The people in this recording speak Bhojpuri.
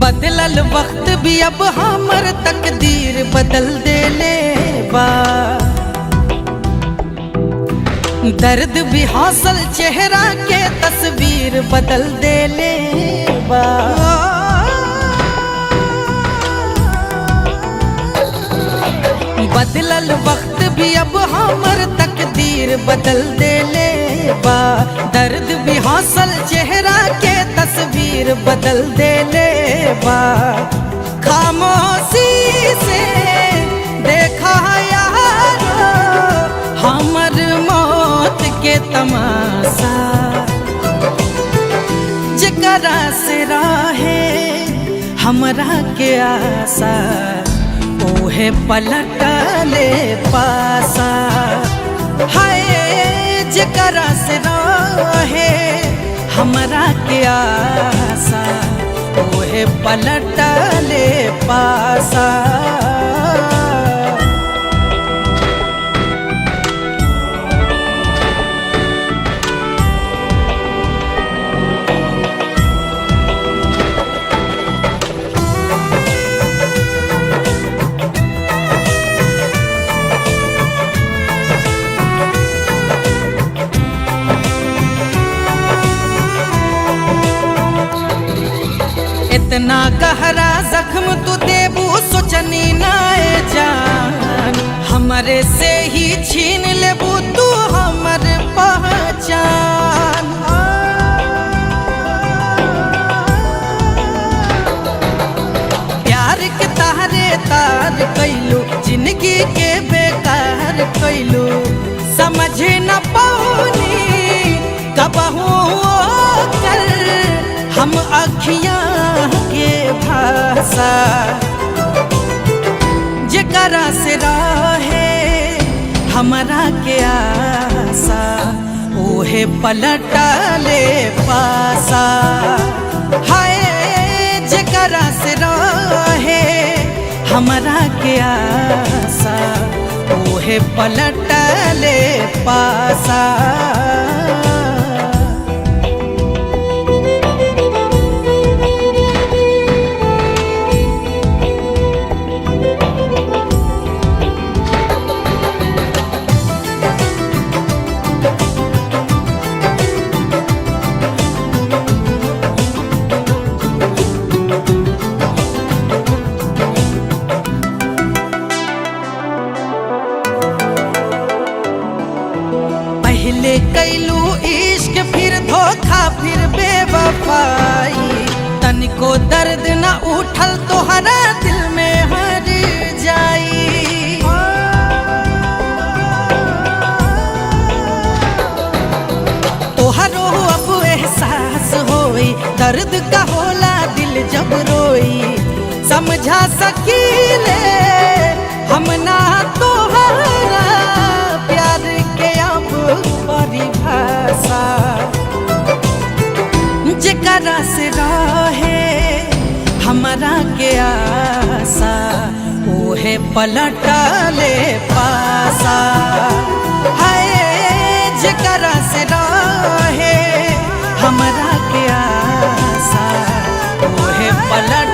बदलल वक्त भी अब हमर तकदीर बदल देले बा। दर्द भी हौसल चेहरा के तस्वीर बदल देले बा। बदलल वक्त भी अब हमर तकदीर बदल देले बा। दर्द भी हौसल चेहरा के तस्वीर बदल देले बा। खामोशी से देखा यारो हमर मौत के तमाशा, जकरा से राहे हमरा के आशा ओहे पलटले पासा। हाय जकरा से रहे हमरा के आशा ओहे पलटले पासा। इतना गहरा जख्म तू देबू सोचनी नाए जान, हमरे से ही छीन लेबू तू हमर पहचान। प्यार के तारे तार कैलू, जिंदगी के बेकार कैलू, समझ न पौनी कबहू कर हम अखियाँ के भाषा। जकरा से रहे हमरा के आशा ओहे पलटले पासा। हाय जकरा से रहे हमरा के आशा ओहे पलटले पासा। पहले कैलू इश्क फिर धोखा फिर बेवफाई, तनिको दर्द न उठल तोहरा दिल में हर जाई। तोहरो अब एहसास होई दर्द का होला दिल जब रोई, समझा सकीले हम ना तोहरा प्यार के अब परिभाषा। जकरा से रहे हमरा के आशा ओहे पलटले पासा। हाय जकरा से रहे हमरा के आशा ओहे पलट